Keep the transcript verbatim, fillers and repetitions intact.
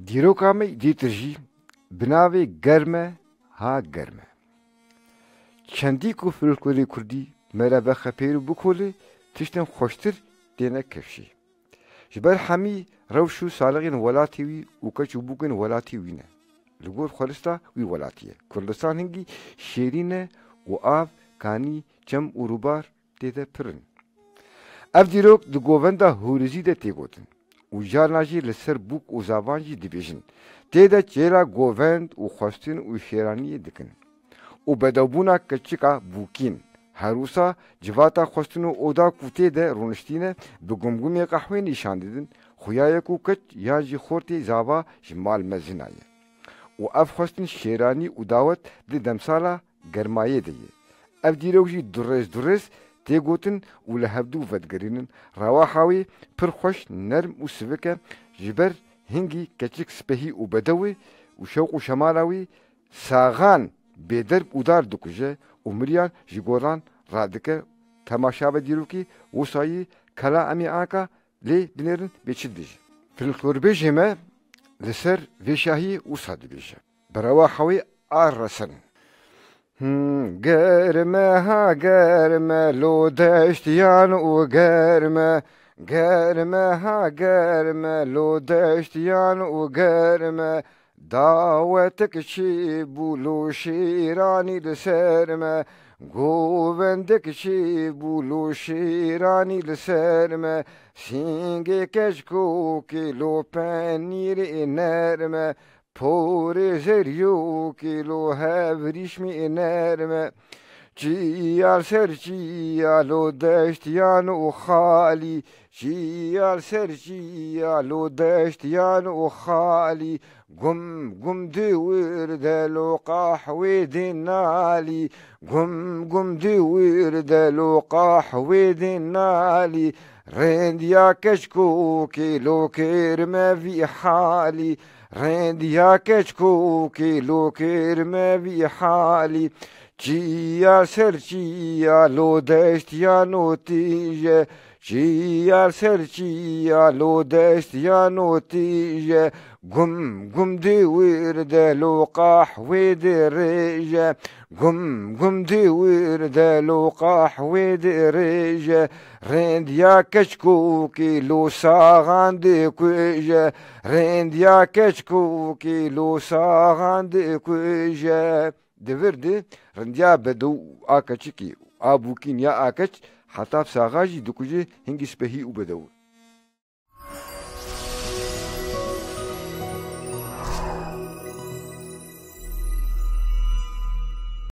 Dîroka me dîtir jî bi navê Germ e ha germ e. Çendî ku folklorê kurdî me re vexepêr û bikole, tiştên xweştir têne kevşî. Ji ber hemî rewş û salixên welatê wî û keç û bûkên welatê wî ne. Li gor xwelista wî welatî ye. Kurdistan hingî şêrîn e û av, kanî, çem û rûbar tê de pir in. Ev dîrok di govenda Hûrizî de tê gotin û carna jî li ser bûk û zavan jî dibêjin. Tê de çêla govend û xwestin û şêraniyê dikin. Û bedewbûna keçika bûkîn. Her wisa civata xwestin û oda ku tê de rûniştîne, bi gumgumê qehwê nîşan didin, xuya ye ku keç yan jî xortê zava ji mal mezina ye. Û ev xwestin şêranî û dawet di demsala germayê de ye. Ev dîrok jî durêz durêz tê gotin û li hevdû vedigirînin. Rewaxa wê pir xweş, nerm û sivik e, ji ber hingî keçik spehî û bedew e û şewq û şemala wî saxan bêderb û dar dikuje û miriyan ji goran radike. Temaşa ve dîrokî wisa yî kela em ê anka lê binêrin bê çi dibêje. Folklorbêjê me li ser vê şahiyê wisa dibêje. Bi rewaxa wê a resen. Hmm, germ e ha germ e, lo deştiyan û germ e. Germ e ha germ e, lo deştiyan û germ e. Dawetik çêbû, lo şêranî li ser me. Govendik çêbû, lo şêranî li ser me. Sîngê keçkokê, lo penîrê nerm e. Porê zeriyokê, lo hevrîşmê nerm e. Çiya li ser çiya, lo deştiyan û xalî. Çiya li ser çiya, lo deştiyan û xalî. Gum gum di wir de, lo qehwê dê nalî. Gum gum di wir de, lo qehwê dê nalî. Rêndiya keçkokê, lo kêrme vî halî. Rêndiya keçkokê, lo kêrme vî halî. Çiya li ser çiya, lo deştiyan û tîje. Çiya li ser çiya, lo deştiyan û tîje. Gum gum di wir de, lo qehwê dirêje. Gum gum di wir de, lo qehwê dirêje. Rêndiya keçkokê, lo saxan dikuje. Rêndiya keçkokê, lo saxan dikuje. Di vir de rindiya bedew a keçikî, a bûkîn ya a keç, heta bi saxa jî dikuje, hingî spehî û bedew.